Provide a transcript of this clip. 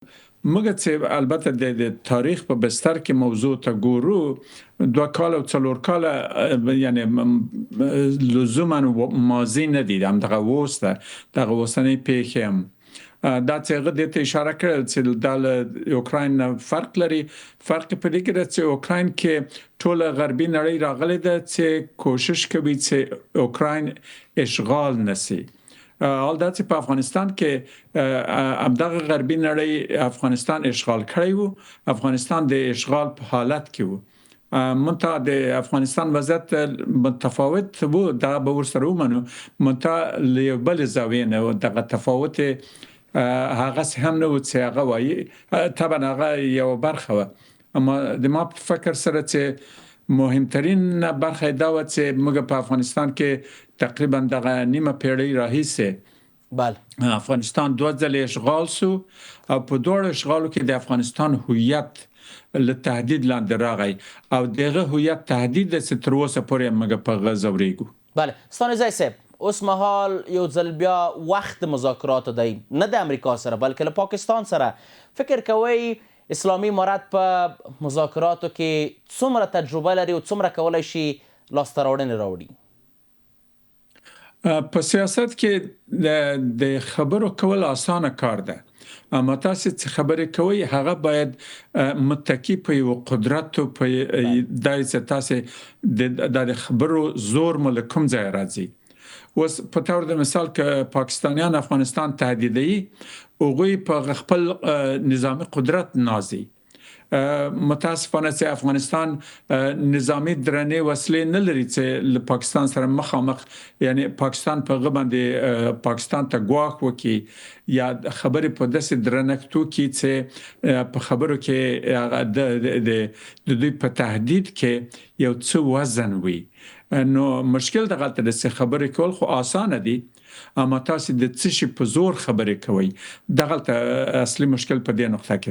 موږ چې البته د تاریخ په بستر کې موضوع ته ګورو، 2 کاله او 4 کاله یعنی لزوما ماضی نه دي، همدغه اوس ده، دغه اوسنۍ پیښې هم. دا چې هغه دې ته اشاره کړې چې دا له اوکراین نه فرق لري، فرق په دې کې ده چې اوکراین کې ټوله غربي نړۍ راغلې ده چې کوشش کوي چې اوکراین اشغال نسی. حال دا چې په افغانستان کې همدغه غربي نړۍ افغانستان اشغال کړی وو، افغانستان د اشغال په حالت کې وو. منتها د افغانستان وضعیت متفاوت وو، دا به ورسره ومنو، منتها له یو بل زاویې نه دغه تفاوت هغه هم نه و چې هغه وایي. طبعا هغه یو برخه وه، اما د ما په فکر سره چې مهمترین برخه دا وه چې موږ په افغانستان کې تقریبا دغه نیمه پیړۍ راهیسې افغانستان دوه ځلې اشغال سو او په دواړو اشغالو کې د افغانستان هویت له تهدید لاندې راغی او دغه هویت تهدید چې تر اوسه پورې موږ په هغه ځورېږو. بله، ستانکزی صاحب، اوس مهال یو ځل بیا وخت مذاکراتو دی، نه د امریکا سره بلکې له پاکستان سره. فکر کوئ اسلامي امارت په مذاکراتو کې څومره تجربه لري او څومره کولای شي لاسته راوړنې راوړي؟ په سیاست کې د خبرو کول اسانه کار ده، اما تاسو چې خبرې کوئ هغه باید متکی په یو قدرت او په دای چې تاسو د خبرو زور مو له کوم ځای راځي. اوس په تور د مثال که پاکستانیان افغانستان تهدیدوي، هغوی په خپل نظامی قدرت نازي. متاسفانه چې افغانستان نظامی درنې وسلې نه لري چې له پاکستان سره مخامخ، یعنی پاکستان په هغه باندې پاکستان ته ګواښ وکړي یا خبرې په داسې درنښت وکړي چې په خبرو کې د دوی په تهدید کې یو څه وزن وي. نو مشکل دغلته د څه خبرې کول خو اسانه دي، اما تاسو د څه شي په زور خبرې کوئ، دغلته اصلي مشکل په دې نقطه کې.